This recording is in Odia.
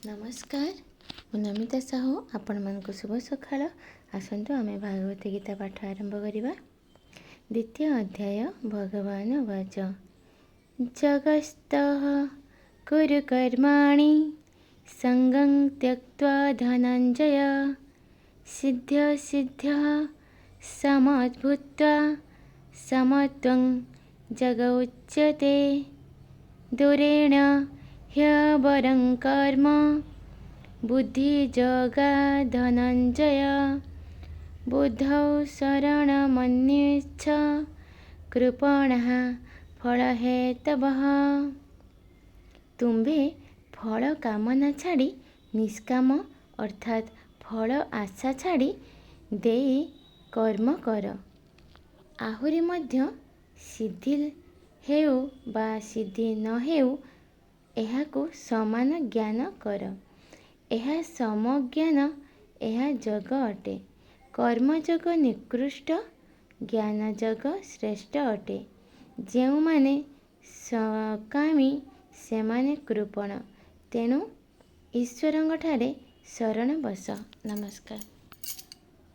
ନମସ୍କାର, ମୁଁ ନମିତା ସାହୁ, ଆପଣମାନଙ୍କୁ ଶୁଭ ସକାଳ। ଆସନ୍ତୁ ଆମେ ଭାଗବତ ଗୀତା ପାଠ ଆରମ୍ଭ କରିବା। ଦ୍ୱିତୀୟ ଅଧ୍ୟାୟ, ଭଗବାନ ବାଚ। ଜଗସ୍ତଃ କୁରୁ କର୍ମାଣି ସଙ୍ଗଂ ତ୍ୟକ୍ତ୍ବା ଧନଞ୍ଜୟ, ସିଦ୍ଧ୍ୟ ସିଦ୍ଧ୍ୟ ସମଦ୍ଭୂତ୍ବା ସମତ୍ୱଂ ଜଗ ଉଚ୍ୟତେ। ଦୂରେଣ ହ୍ୟବରଂ କର୍ମ ବୁଦ୍ଧିଯୋଗା ଧନଞ୍ଜୟ, ବୁଦ୍ଧौ ଶରଣମନ୍ୱିଚ୍ଛ କୃପଣାଃ ଫଳହେତବଃ। ତୁମ୍ଭେ ଫଳ କାମନା ଛାଡ଼ି ନିଷ୍କାମ, ଅର୍ଥାତ୍ ଫଳ ଆଶା ଛାଡ଼ି ଦେଇ କର୍ମ କର। ଆହୁରି ମଧ୍ୟ ସିଦ୍ଧି ହେଉ ବା ସିଦ୍ଧି ନ ହେଉ, ଏହାକୁ ସମାନ ଜ୍ଞାନ କର। ଏହା ସମଜ୍ଞାନ, ଏହା ଯୋଗ ଅଟେ। କର୍ମଯୋଗ ନିକୃଷ୍ଟ, ଜ୍ଞାନଯୋଗ ଶ୍ରେଷ୍ଠ ଅଟେ। ଯେଉଁମାନେ ସକାମୀ ସେମାନେ କୃପଣ, ତେଣୁ ଈଶ୍ୱରଙ୍କଠାରେ ଶରଣ ବସ। ନମସ୍କାର।